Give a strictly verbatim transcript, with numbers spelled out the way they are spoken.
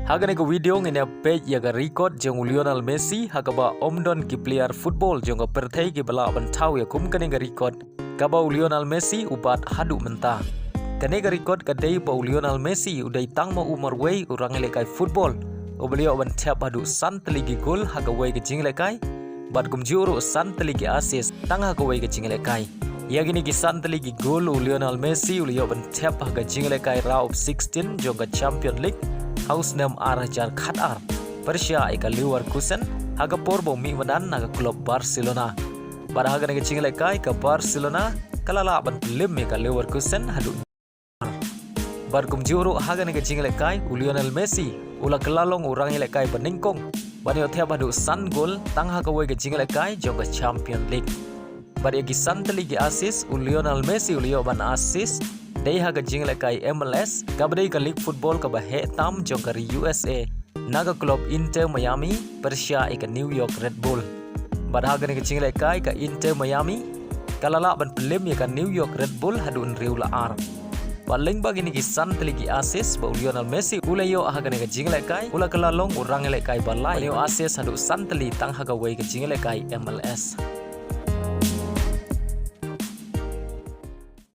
Ha kane ka video ngin ïa peit ïa ka record jong u Lionel Messi ha kaba ym don ki player football jong ka pyrthei kiba lah ban thaw ïa kum kane ka record kaba u Lionel Messi u bat haduh mynta. Kane ka record ka dei ba u Lionel Messi u dei tang ma u marwei u rangïalehkai football uba la ïoh ban thep haduh san tylli ki gol ha kawei ka jinglehkai, bad kumjuh ruh san tylli ki assist tang ha kawei ka jinglehkai. Ïa kine ki san tylli ki gol u Lionel Messi u la ïoh ban thep ha ka jinglehkai round of sixteen jong ka Champions League ha u snem ar hajar khatar pyrshah ïa ka Leverkusen ha ka por ba u mih madan na ka club Barcelona. Bad ha kane ka jinglehkai ka Barcelona ka la lah ban pynlip ïa ka Leverkusen haduh. Bad kumjuh ruh ha kane ka jinglehkai u Lionel Messi u la kylla long u rangïalehkai ba nyngkong ban ïoh thep haduh san gol tang ha kawei ka jinglehkai jong ka Champions League. Bad ïa ki san tylli ki assist u Lionel Messi u la ïoh ban assist dei ha ka jinglehkai M L S kaba dei ka league football kaba heh tam jong ka ri U S A na ka club Inter Miami pyrshah ïa ka New York Red Bull. Bad ha kane ka jinglehkai ka Inter Miami ka la lah ban pynlip ïa ka New York Red Bull haduh hynriew la ar. Bad lyngba kine ki san tylli ki assist ba u Lionel Messi u la ïoh ha kane ka jinglehkai u la kylla long u rangïalehkai ba lai ban ïoh assist haduh san tylli tang ha kawei ka jinglehkai M L S.